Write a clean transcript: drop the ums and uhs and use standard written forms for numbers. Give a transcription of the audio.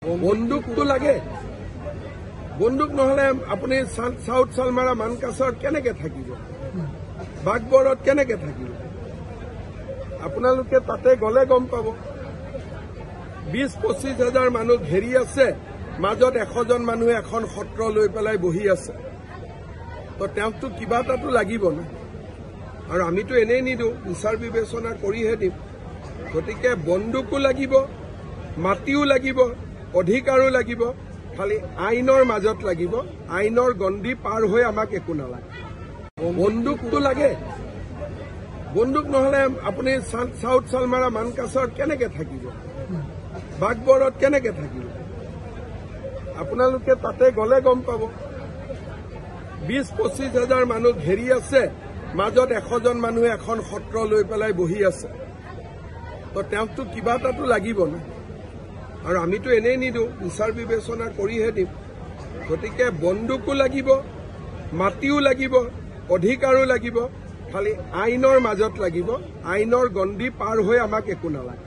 বন্দুকটো লাগে। বন্দুক নহলে আপুনি চাউথ চালমাৰা মানকাচৰত কেনেকে থাকিব, বাগবৰত কেনেকে থাকিব? আপোনালোকে তাতে গ'লে গম পাব। 20-25 হাজাৰ মানুহ ঘেৰি আছে, মাজত 100জন মানুহে এখন সত্ৰ লৈ পেলাই বহি আছে। তো তেওঁকতো কিবা এটাতো লাগিব ন? আৰু আমিতো এনেই নিদিওঁ, বিচাৰ বিবেচনা কৰিহে দিম। গতিকে বন্দুকো লাগিব, মাটিও লাগিব, অধিকাৰো লাগিব, খালি আইনৰ মাজত লাগিব। আইনৰ গণ্ডি পাৰ হৈ আমাক একো নালাগে। বন্দুকটো লাগে। বন্দুক নহলে আপুনি চাউথ চালমাৰা মানকাচৰত কেনেকে থাকিব, বাগবৰত কেনেকে থাকিব? আপোনালোকে তাতে গ'লে গম পাব। 20-25 হাজাৰ মানুহ ঘেৰি আছে, মাজত 100জন মানুহে এখন সত্ৰ লৈ পেলাই বহি আছে। তো তেওঁকতো কিবা এটাতো লাগিব ন? আৰু আমিতো এনেই নিদিওঁ, বিচাৰ বিবেচনা কৰিহে দিম। গতিকে বন্দুকো লাগিব, মাটিও লাগিব, অধিকাৰো লাগিব, খালি আইনৰ মাজত লাগিব। আইনৰ গণ্ডি পাৰ হৈ আমাক একো নালাগে।